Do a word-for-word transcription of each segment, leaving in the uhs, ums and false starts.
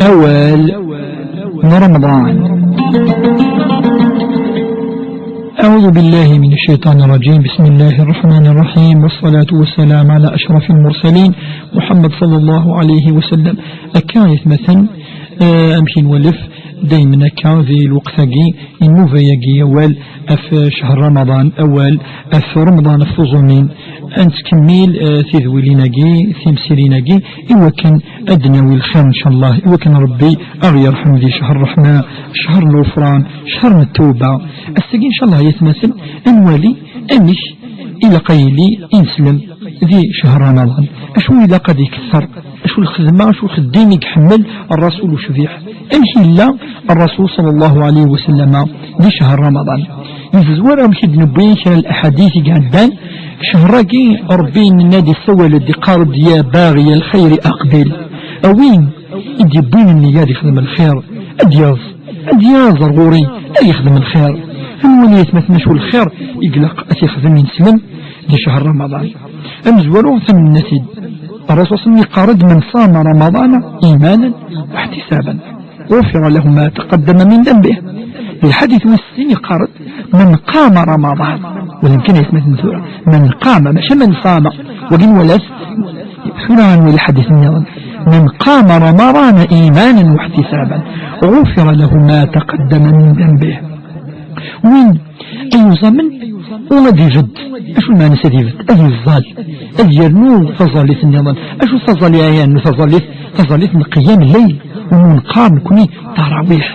Awal n Remḍan. أعوذ بالله من الشيطان الرجيم. بسم الله الرحمن الرحيم. والصلاة والسلام على أشرف المرسلين محمد صلى الله عليه وسلم. Akka ay atmaten, eh, amek i nwalef, daymen akka di lweqt-agi, i nnuba-agi awal ɣef ccher Ramaḍan, awal ɣef Remḍan ɣef tuẓumin. Ad nettkemmil, eh, tidwilin-agi, timsirin-agi, i wakken ad d-nawi lxir, ncallah, i wakken Rebbi ad ɣ-yerḥem di ccher ṛṛeḥma, ccher n lɣefran, ccher n ttuba. Ass-agi, ncallah, ay atmaten, ad nwali amek ilaq ad yili ineslem di ccher Ramaḍan. Acu ilaq ad ikether? Acu lxedma, acu lxeddim i iḥemmel Rrasul ucbiḥ? Amek yella Rrasul ṣalla Llahu ɛalayhi wa sallam di ccher Ramaḍan? Yezwar amek i d-newwi kra n laḥadit i iɛeddan, ccher-agi Ṛebbi yenna-d, yessawal-d, iqqar-d: "Ya baɣi al-xayri aqbil." A win i d-yewwin nniya ad ixdem lxir, ad d-yaẓ, ad d-yaẓ ar ɣur-i, ad yexdem lxir. Anwa ay atmaten acu lxir i ilaq ad t-ixdem ineslem di ccher Ramaḍan? Amezwaru, tanemmirt-id. Rrasul ṣalla Llahu ɛalayhi wa sallam yeqqar-d: "من صام رمضان إيمانا واحتسابا غفر له ما تقدم من ذنبه." Lḥadit wis sin yeqqar-d: "من قام رمضان." Wala kan ay atmaten tura, "من قام", maca "من صام". Wagi nwala-t, tura ad nwali lḥadit nniḍen: "من قام رمضان إيمانا واحتسابا غفر له ما تقدم من ذنبه." Win ay yuẓamen u ad ibedd. Acu lmeɛna-s ad ibedd? Ad iẓẓal, ad yernu taẓallit nniḍen. Acu taẓallit ay yernu? Taẓallit, taẓallit n qiyam lleyl, umi neqqar nekkni ttarawiḥ.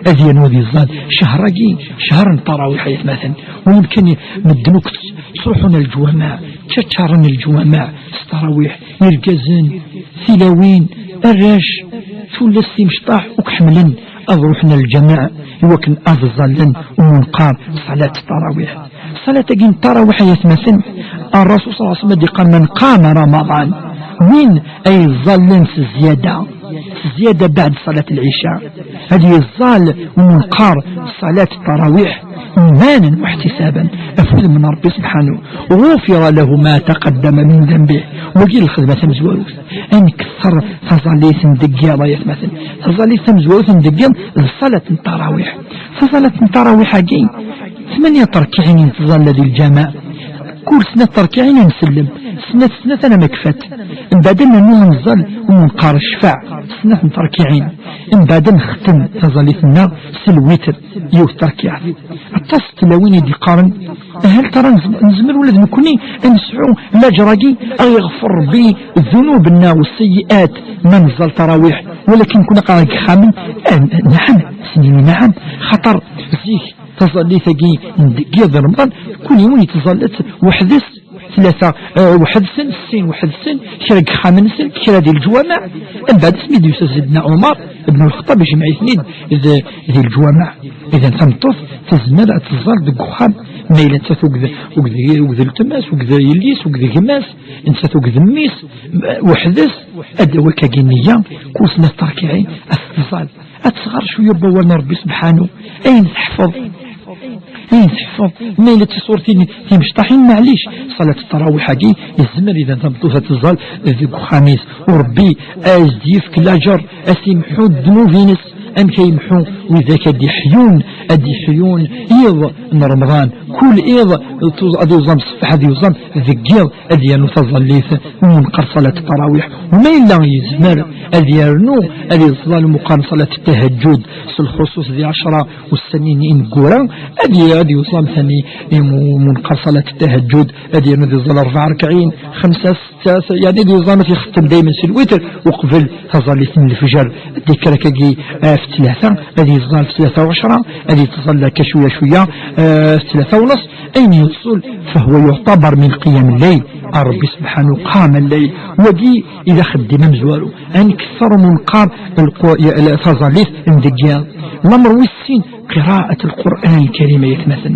Ad yernu ad iẓẓal. Ccher-agi, ccher n ttarawiḥ, ay atmaten. Win kan medden akk ttruḥun ar lǧwameɛ, ttaččaren lǧwameɛ s ttarawiḥ, irgazen, tilawin, arrac, tullas, timecṭaḥ, akk ḥemmlen ad ruḥen ar lǧameɛ i wakken ad ẓẓallen umi neqqar ṣalat ttarawiḥ. Ṣṣalat-agi n ttarawiḥ, ay atmaten, Rrasul ṣalla Llahu ɛalayhi wa sallam ad d-iqqar: "من قام رمضان", win ay iẓẓallen s zzyada, s zzyada beɛd ṣalat lɛica, ad iẓẓal umi neqqar ṣalat ttarawiḥ, إيمانا واحتسابا, ɣef wudem n Ṛebbi subḥanahu, غفر له ما تقدم من ذنبه. Wagi lxedma tamezwarut. Ad nkether taẓallit n deg yiḍ, ay atmaten. Taẓallit tamezwarut n deg yiḍ d ṣṣalat n ttarawiḥ. Taẓallit n ttarawiḥ-agi, tmanya terkiɛin i nettẓalla di lǧameɛ. Kul snat terkiɛin ad nsellem, snat, snat alamma kfat. Mbeɛd ad nernu ad nẓall umi neqqar ccfaɛ, snat n terkiɛin. Mbeɛd ad nextem taẓallit-nneɣ s lwitr, yiwet terkiɛt. Aṭas n tlawin i d-yeqqaren: "Hal tara nezm-, nezmer ula d nekkni ad nesɛu laǧer-agi, ad yaɣfer Ṛebbi ddunub-nneɣ u sseyyi'at ma nẓall ttarawiḥ, walakin nekkni aql-aɣ deg yexxamen?" Ah, n-, nɛam, s-nini nɛam, xaṭer zik taẓallit-agi n deg yiḍ di Remḍan, kul yiwen yettẓalla-tt weḥd-s, tlata, eh, weḥd-sen, sin weḥd-sen, kra deg yexxamen-nsen, kra di leǧwameɛ. Mbeɛd asmi d-yusa Sidna Ɛumer ibn Lxeṭṭab, ijmeɛ-iten-id d-, di leǧwameɛ. Idan tameṭṭut tezmer ad teẓẓal deg uxxam, ma yella nettat uged, uged, uged letma-s, uged yelli-s, uged gma-s, nettat uged mmi-s, weḥd-s, ad d-tawi akkagi nniya, kul snat terkiɛin ad teẓẓal. Ad tɣer cwiya n wawal n Ṛebbi subḥanahu. Ayen teḥfeḍ, ayen teḥfeḍ, ma yella d tiṣurtin timecṭaḥin, maɛlic. Ṣalat ttarawiḥ-agi, yezmer idan tameṭṭut ad teẓẓal deg uxxam-is, u Ṛebbi ad as-d-yefk laǧer, ad as-yemḥu ddnub-ines, amek ay yemḥu widak ad d-iḥyun, ad d-iḥyun iḍ n Remḍan. Kul iḍ, ad yuẓam ṣṣbeḥ, ad yuẓam deg yiḍ, ad yernu taẓallit umi neqqar ṣalat ttarawiḥ. U ma yella yezmer ad yernu, ad yeẓẓal umi neqqar ṣalat ttahajjud, s lxuṣuṣ di ɛecra ussan-nni ineggura, ad y-, ad yuẓam tani umi neqqar ṣalat ttahajjud, ad yernu ad yeẓẓal rebɛa rekɛin, xemsa, setta, yeɛni ad yuẓam ad t-ixettem daymen s lwitr uqbel taẓallit n lefjer. Ad d-yekker akkagi, eh, ɣef tlata, ad yeẓẓal ɣef tlata u ɛecra, ad yettẓalla akka cwiya cwiya, eh, ɣef tlata u nṣ, ayen yeṣṣul, فهو يعتبر من قيام الليل. Ṛebbi subḥanahu qama lleyl. Wagi i d axeddim amezwaru. Ad nkether umi neqqar lqu-, ya-, la-, taẓallit n deg yiḍ. Lamer wis sin, qiraat lqur'an lkarim, ay atmaten.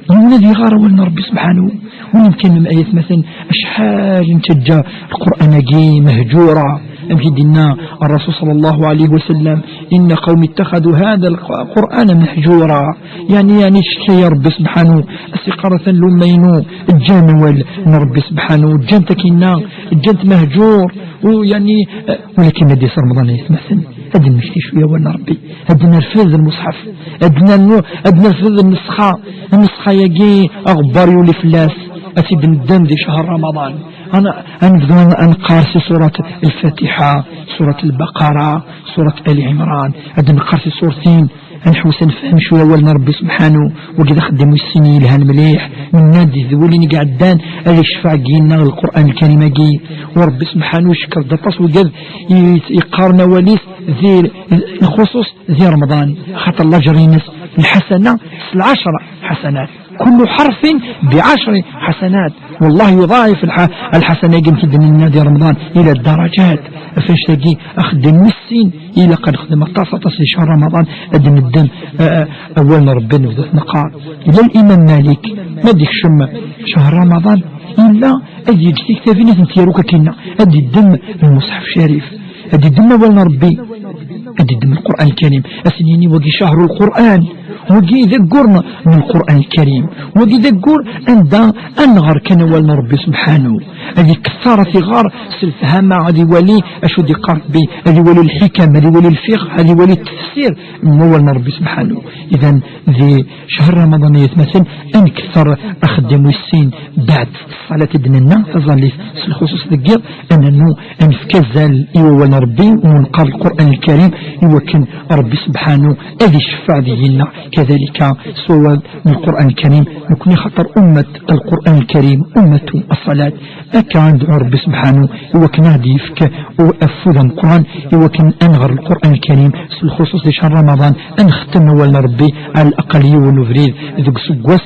Yiwen ad iɣer awal n Ṛebbi subḥanahu. Win kan, ay atmaten, acḥal i nettaǧǧa lqur'an-agi mehǧura. Amek i d-yenna Rrasul ṣalla Llahu ɛalayhi wa sallam: "Inna qawmi ittaxadu hada l-Qur'ana mahjura." Yeɛni, yeɛni, icekka-yi Ṛebbi subḥanahu, as-iqqar atan lumma-inu ǧǧan awal n Ṛebbi subḥanahu, ǧǧan-t akinna, ǧǧan-t mahjur, u yeɛni, eh, walakin ad d-yas Remḍan, ay atmaten, ad d-nemmekti cwiya awal n Ṛebbi, ad d-nerfed lmuṣḥaf, ad d-nernu, ad d-nerfed nnusxa, nnusxa-agi aɣebbar yuli fell-as, ad tt-id-neddem di ccher Remḍan. Ad n-, ad nebdu ad n-, ad neqqar si surat Lfatiḥa, surat Lbaqara, surat Ali Ɛimran, ad neqqar tisurtin, ad nḥewwes ad nefhem cwiya awal n Ṛebbi subḥanahu. Wagi d axeddim wis sin yelhan mliḥ. Nenna-d d wulin i iɛeddan ad icfeɛ deg-neɣ Lqur'an Lkarim-agi. U Ṛebbi subḥanahu icekkeṛ-d aṭas wigad i, i yeqqaren awal-is di lxuṣuṣ di Remḍan, xaṭer laǧer-ines lḥasana s lɛecṛa ḥasanat. Kullu ḥerfin biɛecṛi ḥasanat. Wallah yuḍaɛif lḥa-, lḥasana-agi n tiddi-nni di Remḍan ila ddarajat. Ɣef annect-agi, axeddim wis sin, ilaq ad nexdem aṭas, aṭas di ccher Remḍan, ad neddem, eh, eh, awal n Ṛebbi, nebda ad t-neqqar. Ila Limam Malik, ma d-ikcem ccher Remḍan, illa ad yeǧǧ tiktabin ad tent-yaru akkinna, ad iddem lmuṣḥaf ccarif, ad iddem awal n Ṛebbi, ad iddem Lqur'an Lkarim, ad sen-yini: "Wagi cahru Lqur'an, wagi d aggur n, n Lqur'an Lkarim, wagi d aggur anda ad nɣer kan awal n Ṛebbi subḥanahu." Ad ikettar ad t-iɣer s lefhama, ad iwali acu d-iqqar Ṛebbi, ad iwali lḥikam, ad iwali lfiqh, ad iwali tefsir n wawal n Ṛebbi subḥanahu. Idan, di ccher Remḍan, ay atmaten, ad nkettar axeddim wis sin, beɛd ṣṣalat i d-nenna, taẓallit s lxuṣuṣ deg yiḍ, ad nernu ad nefk azal i wawal n Ṛebbi, u neqqar Lqur'an Lkarim, i wakken Ṛebbi subḥanahu ad iceffeɛ deg-neɣ, kadalika s wawal n Lqur'an Lkarim, nekni xaṭer ummat Lqur'an Lkarim, ummatu ṣṣalat. Akka ad nedɛu Ṛebbi subḥanahu i wakken ad aɣ-d-yefk afud ameqqran i wakken ad nɣer Lqur'an Lkarim, s lxuṣuṣ di ccher Remḍan, ad nextem awal n Ṛebbi, ɛla laqal yiwen ubrid deg useggas,